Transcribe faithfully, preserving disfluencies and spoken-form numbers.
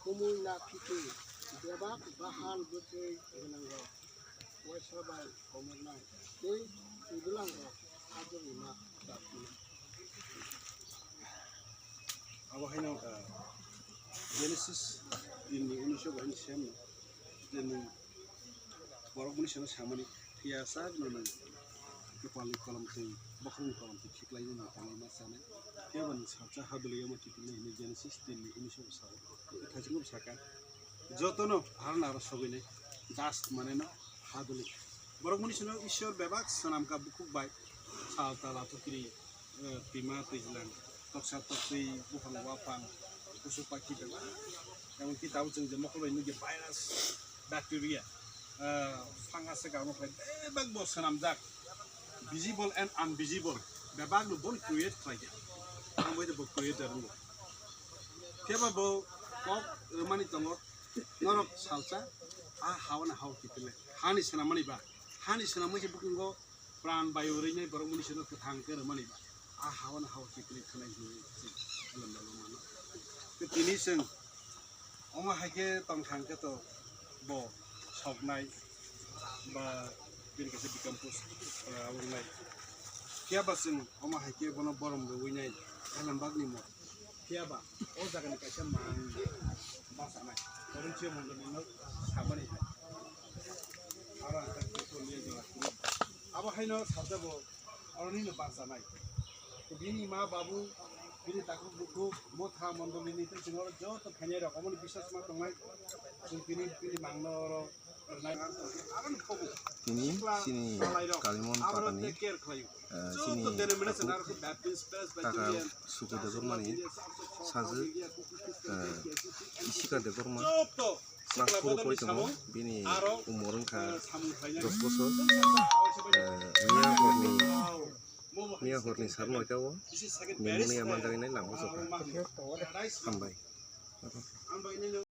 Kumui na phitwi bebak bahal bwtwi gwnangrok uaisa bai komornai tei twibilangrok hajwk rwna dabi. Abo haino, ah, Genesis tinni unisho bai sem, je nwng borok mwnwisano samani phiya sakno nwng kwpalni kolomtwi, bokhorokni kolomtwi khiklainani tongwi ma chanai. Phiya ba nwng salsa ha doliya ma kiphilnai hwnwi Genesis tinni unisho bai sao. Thaichukma saka, jotono harna aro sogwinai, dust maneno ha doli. Borok mwnwisano Ishwar bebak swnamkha bukhuk bai, sal tala tukiri, eh, twima twijlang, toksa toktwi, buphang waphang, kusu pakhi bebak. Emonki tabuk chwng je mokol bai nukya virus, bacteria, eh, fungus se gangno khlai bebak bo swnamjak, visible and invisible, bebak no bon create khlaikha. Ang bai bo creator wngkha. Phiya ba bo kok rwmani tongo, norok salsa, a hawana hao kiphilnai. Hani swnamani ba, hani swnamwi se bukungo pran bayu rwinai borok mwnwisano kwthang khe rwmani ba, a hawana hao kiphilwi thwnai hwnwi se elem belem mano. Tei tini chwng omo hai khe tong thang khe to bo soknai ba bini kaisa decompose, eh, wngnai. Phiya ba chwng omo hai khe bono borom rwinai elem bagni mo. Phiya ba o jagani kaisa mang bachanai, Korinthiyo mondolino samani hai. Aro ang tak tak liya jora kuri. Abo haino sarjabo, aro nino bachanai. Bini ma babu, bini takhuk bukhuk, motha mondolini tei chwng oro joto phainai rok, omoni biswas ma tongnai. Chwng tini bini mangno oro Tini chini Kalimon patani, eh, chini takhuk kaka Suku Debbarmani sajwk, eh, Ishika Debbarma class four o pori tongo, bini umor wngkha dos bosor. Eh, miya horni, miya horni sar noita o pneumonia manjagwi nai lama jokha. Hambai.